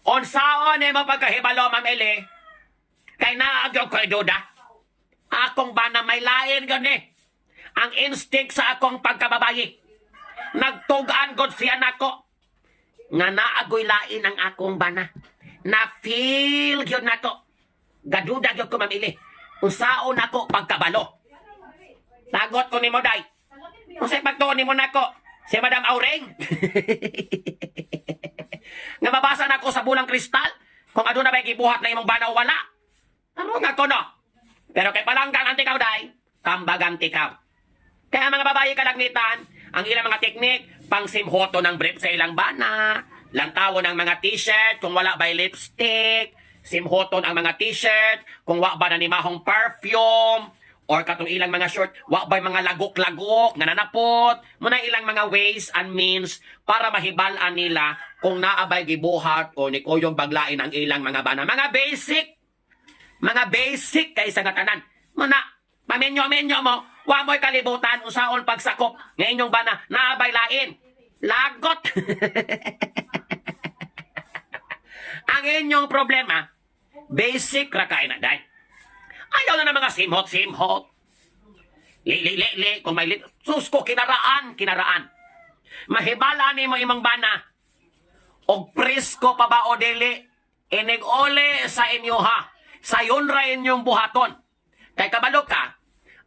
Unsaon nimo pagkahibalo, Ma'am Eli? Kay naa gyud ko'y duda. Akong bana may lain gyud ni. Ang instinct sa akong pagkababayi. Nagtugaan god siya nako. Nga naagoy lain ang akong bana. Na feel gyud nako. Gaduda gyud ko, Ma'am Eli. Unsaon nako pagkabalo? Tagot ko nimo, day. Unsay pagtuon nimo nako? Si Madam Auring? Nga mabasa nako sa bulang kristal kung aduna ba'y gibuhat na imong bana o wala. Tarong ako no. Pero kay palanggang ang tikaw, day, kambagang tikaw. Kaya mga babae kalagmitan, ang ilang mga teknik, pang simhoto ng brief sa ilang bana, lantawo ng mga t-shirt, kung wala ba'y lipstick, simhoton ang mga t-shirt, kung wa ba na ni mahong perfume, or katong ilang mga short, wa ba'y mga lagok-lagok, nga nanapot, muna ilang mga ways and means para mahibal-an nila kung naabay gibuhat o ni kuyong baglain ang ilang mga bana. Mga basic kay sa tanan. Muna, pamenyo-menyo mo, wa mo'y kalibutan usaon pagsakop nga inyong bana naabay lain. Lagot. Ang inyong problema, basic ra kay na, day. Ayaw na ng mga simhot-simhot. Li, li, li, li, kung may li, sus ko, kinaraan, kinaraan. Mahibala nimo imong bana. Og presko pa ba o dili, inig-uli sa inyo ha. Sayon ra inyong buhaton. Kay kabalo ka,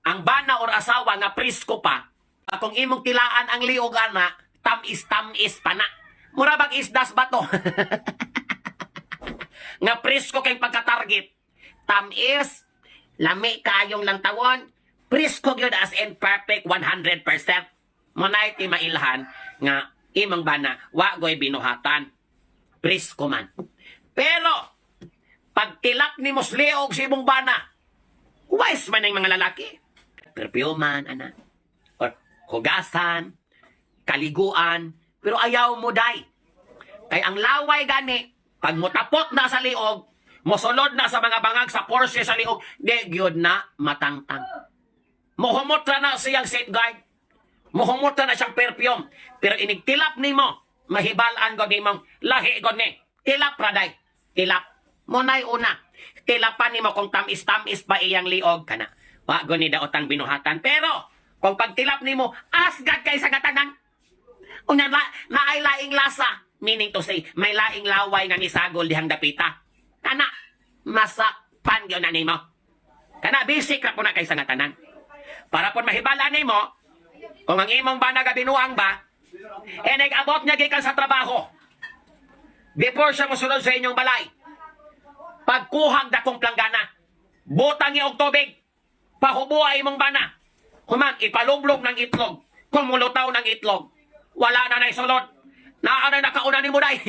ang bana or asawa nga presko pa, kung imong tilaan ang liog ana, tamis-tamis pa na. Mura bag isdas ba to? Nga presko kay pagka-target. Tamis, lami kayong lang tawon, presko gyud as in perfect 100%. Munay ti mailhan nga imong bana wa goy binuhatan. Presko man. Pero pagtilap ni Musliog sa imong bana, wise man ang mga lalaki. Perfume man, ana. Or hugasan, kaliguan, pero ayaw mo, day. Kay ang laway gani, pag mutapot na sa liog, mosulod na sa mga bangag sa Porsche sa liog, di gyud na matangtang. Mohumot ra na siyang safeguard. Mohumot ra na siyang perfume. Pero inigtilap nimo, mahibal-an gud nimong lahi gud ni. Tilap ra, day. Tilap. Munay una. Tilapan nimo kung tamis-tamis pa iyang liog kana. Wa gud ni daotang binuhatan. Pero kung pagtilap nimo, asgad kay sa gatanan. Unya la, naay laing lasa. Meaning to say, may laing laway nga nisagol dihang dapita. Kana, masakpan gyud na nimo. Kana, basic ra po na kay sa tanan. Para po mahibala nimo, kung ang imong bana gabinuang ba, e nag-abot niya gikan sa trabaho, before siya mosulod sa inyong balay, pagkuhag dakong planggana, butang og tubig, pahubuha imong bana, human, ipalublog ng itlog, kung mulutaw ng itlog, wala na naisulod, naa na nakauna ni mo, day.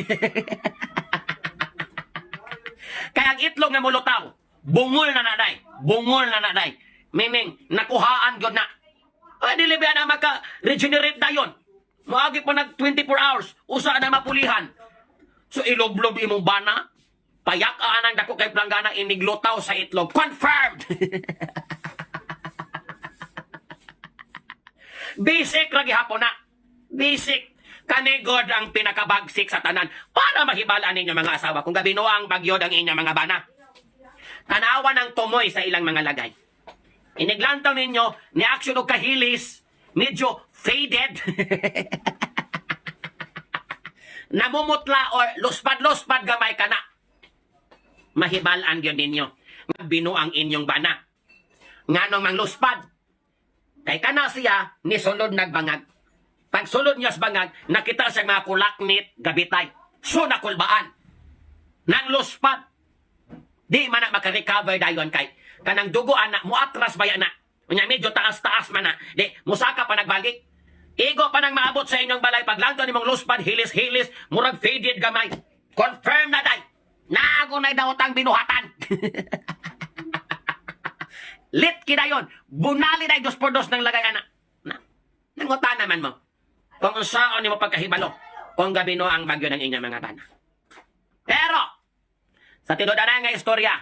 Kaya ang itlog nga mulutaw, bungol na nanay, bungol na nanay. Meaning, nakuhaan gyud na. Ay, dili ba na maka-regenerate dayon? Moagi pa nag 24 hours, usa na mapulihan. So iloblob imong bana, payak ang dako kay planggana iniglutaw sa itlog. Confirmed! Basic ra gihapon na. Basic. Kanigod ang pinakabagsik sa tanan para mahibalaan ninyo mga asawa kung gabinuang bagyod ang inyong mga bana. Tanawa ng tumoy sa ilang mga lagay. Iniglantaw ninyo ni action og kahilis, medyo faded. Namumutla or luspad-luspad gamay kana. Mahibalaan gyud ninyo. Binuang inyong bana. Nganong mangluspad? Kay kana siya ni sulod nagbangag. Pag sulod niya sa bangag, nakita siya mga kulaknit gabitay. So nakulbaan. Nang luspad. Di man na makarecover dayon kay kanang dugo ana muatras baya na. Unya medyo taas-taas man na. Di musaka pa nagbalik. Igo pa nang maabot sa inyong balay paglantaw nimong luspad hilis-hilis murag faded gamay. Confirm na, day. Naago na daotang binuhatan. Lit kinayon. Bunali na dos por dos ng lagay ana. Na, nanguta naman mo. Kung unsaon nimo pagkahibalo kung gabino ang bagyo ng inyong mga bana. Pero sa tinuod nga istorya,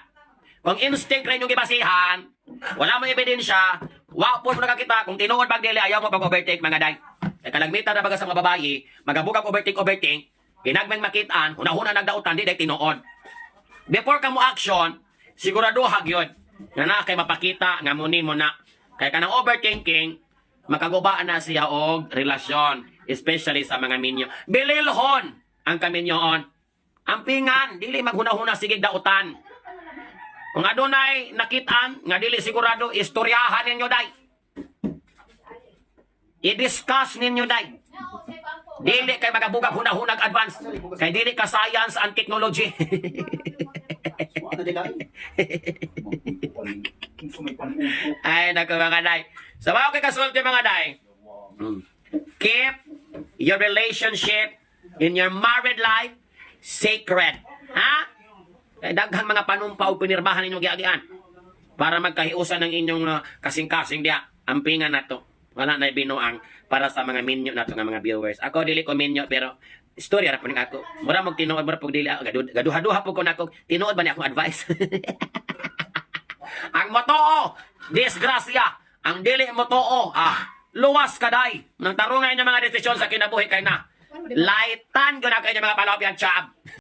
kung instinct ra inyong gibasihan, wala mo ebidensya, wa po mo nakakita kung tinuod bag dili, ayaw mo pag-overtake, mga day. Kay kalagmitan na baga sa mga babayi, magabugag overtake overtake, Ginagmay makitaan, hunahuna nagdautan, di day tinuod. Before ka mo action, siguraduha gyud nga naa kay mapakita nga muni mo na. Kay kanang overthinking, makagubaan na siya og relasyon, especially sa mga minyo. Bililhon ang kaminyoon. Ampingan, dili maghuna-huna sige dautan. Kung adunay nakitaan nga dili sigurado, istoryahan ninyo day. I-discuss ninyo day. Dili kay magabugag hunahunag advance. Kay dili ka science and technology. Wala na din. Ay, naku, mga day. Sa mga kay kasulti, mga day. Keep your relationship in your married life sacred. Ha? Kay daghang mga panumpa o pinirmahan ninyong giagian para magkahiusan ng inyong kasing-kasing diya. Ampingan na to. Wala na binuang para sa mga minyo nato nga mga viewers. Ako, dili ko minyo, pero istorya ra po ning ako. Mura mo tinuod, mura pug dili ako. Gaduha-duha po ko nako. Tinuod ba ni akong advice? Ang motoo, disgrasya. Ang dili motoo, luwas kaday. Nang tarungay niya mga desisyon sa kinabuhi kay na. Laitan ko na kayo mga palopyan chab.